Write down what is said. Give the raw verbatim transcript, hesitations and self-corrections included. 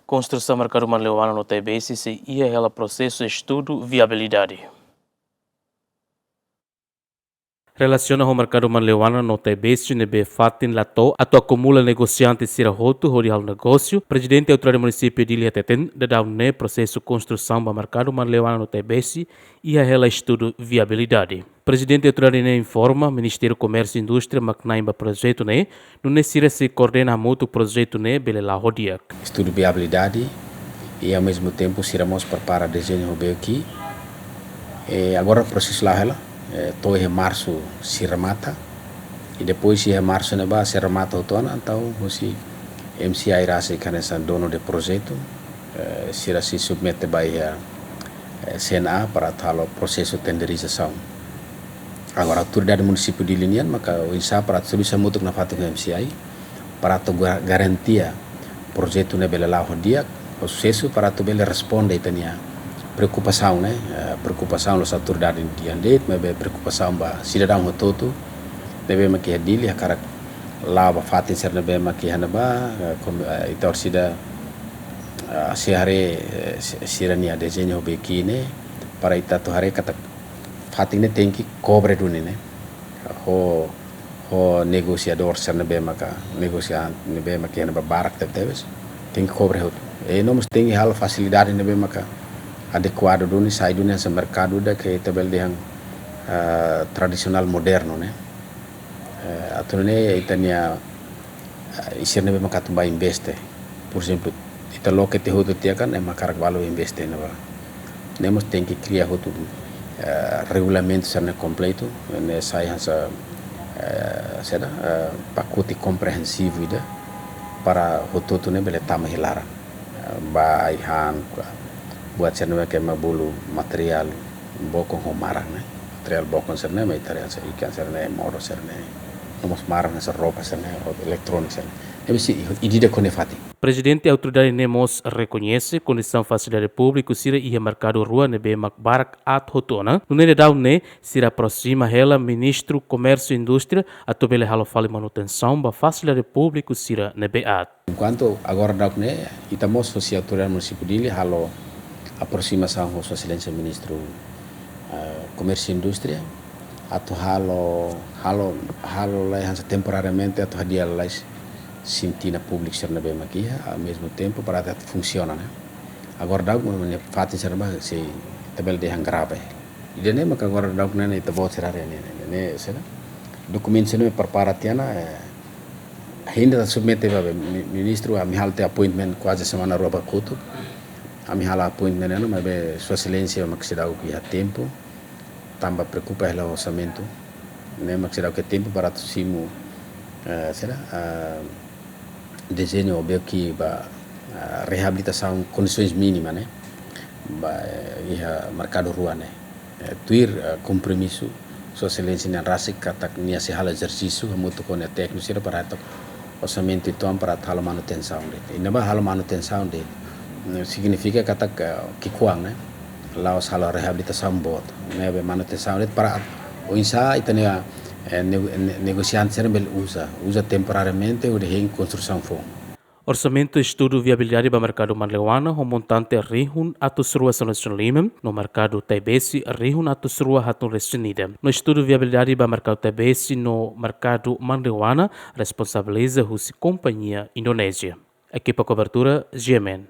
Konstrusaun merkadu Manleuana no Taibesi sei iha hela prosesu estudu viabilidade. Relasiona ho merkadu Manleuana no Taibesi ne'ebé fatin la to'o atu akumula negosiante sira hotu hodi halo negósiu, Prezidente Autoridade Munisípiu Dili hateten, daudaun ne'e prosesu konstrusaun ba merkadu Manleuana no Taibesi iha hela estudu viabilidade. Prezidente Autoridade ne'e informa Ministériu Komérsiu Indústria mak na'in ba projetu ne'e, nune'e sira sei koordena hamutuk projetu ne'e bele la'o ho di'ak. Estudu viabilidade, i ao mesmo tempo sira mós prepara dezeñu ho beoki. E agora prosesu la'o hela, e, to'o iha Marsu sei remata. I depois iha Marsu ne'ebá sei remata hotu ona, entaun husi M C I rasik hanesan dono de projetu, e, sira sei submete ba iha, e, C N A para atu halo prosesu tenderizasaun. Agora, Autoridade Munisípiu Dili nian maka oinsá para atu servisu hamutuk nafatin ho M C I, para atu ga-, garantia projetu ne'e bele la'o ho di'ak, ho susesu, para atu bele responde ita-nia preokupasaun, ne'e, e, preokupasaun la'ós autoridade nian de'it, maibé preokupasaun ba sidadaun hotu-hotu ne'ebé mak iha Dili, hakarak la'o ba fatin sira ne'ebé mak iha ne'ebá, e, kom-, e, ita orsida, e, sei haree, e, si-, sira-nia dezeñu ho beoki ne'e, para ita atu haree katak fatin ne'e tenke kobre duni ne'e. Ho, ho negosiadór sira ne'ebé maka, negosiante ne'ebé maka iha ne'ebá barak tebetebes, tenke kobre hotu. I no mós tenke halo fasilidade ne'ebé maka adekuadu duni, sai duni hanesan merkadu ida ke ita bele dehan, ah, tradisionál modernu ne'e. Eh, atu nune'e ita-nia, eh, sira ne'ebé maka atu bá investe. Por ezemplu, ita loke tiha hotu tiha kan, ema hakarak bá halo investe ne'ebá. Ne'e mós tenke kria hotu, eh, regulamentu sira ne'e kompletu, ne'e sai hanesan, eh, saida, eh, pakote komprehensivu ida para hotu-hotu ne'e bele tama iha laran. Eh, bá ai-han, buat sira ne'ebé ke ema bolu materiál bokon ho maran ne'e. Materiál bokon sira-ne'e, mak ita haree hanesan ikan sira-ne'e, modo sira-ne'e. No mós maran hanesan roupa sira-ne'e, ho eletróniku sira-ne'e. Ne'ebé sei ida-idak ho nia fatin. Prezidente Autoridade ne'e mós rekoñese kondisaun fasilidade públiku sira iha merkadu rua ne'ebé mak barak aat hotu ona, nune'e daudaun ne'e sira aprosima hela Ministru Komérsiu Indústria atu bele halo fali manutensaun ba fasilidade públiku sira ne'ebé aat. Enkuantu agora daudaun ne'e, ita mós husi Autoridade Munisípiu Dili halo aprosimasaun ho Sua Exelénsia Ministru, eh, Komérsiu Indústria, atu halo, halo, halo lai hanesan temporariamente atu hadi'a lalais isin tinan públiku sira ne'ebé mak iha, ao mesmo tempo para atu funsiona ne'e. Agora daudaun ne'e fatin sira-ne'ebá sei ita bele dehan grave. Ida-ne'e maka agora daudaun ne'e ita-boot sira haree ne'e, ne'e, ne'e, ne'e, sira. Dokumentu sira-ne'e prepara tiha ona, eh, ainda atu submete ba mi-, ministru, ami halo tiha appointment kuaze semana rua ba kotuk. Ami halo appointment ne'e, maibé Sua Exelénsia mak seidauk iha tempu, tanba preokupa hela orsamentu. Ne'e mak seidauk iha tempu para atu simu, eh, saida, ah, dezeñu ou beoki ba, ah, reabilitasaun kondisoens mínimas ne'e. Ba, eh, iha merkadu rua ne'e. Eh, tuir, eh, kompromisu Sua Exelénsia nian rasik katak nia sei halo ezersísiu hamutuk ho nia tékniku sira para atu orsamentu uitoan para atu halo manutensaun de'it. I ne'ebá halo manutensaun de'it, ne'e signifika katak, eh, ki'ikoan ne'e, la'ós halo reabilitasaun boot. Ne'ebé manutensaun de'it para atu, oinsá ita-nia, eh, ne-, ne-, negosiante sira bele uza, uza temporariamente hodi hein konstrusaun foun. Orsamentu estudu viabilidade ba merkadu Manleuana ho montante rihun atus rua sanulu-resin-lima, no merkadu Taibesi rihun atus rua haatnulu-resin-ida. No estudu viabilidade ba merkadu Taibesi no merkadu Manleuana responsabiliza husi kompañia Indonézia. Ekipa kobertura, G M N.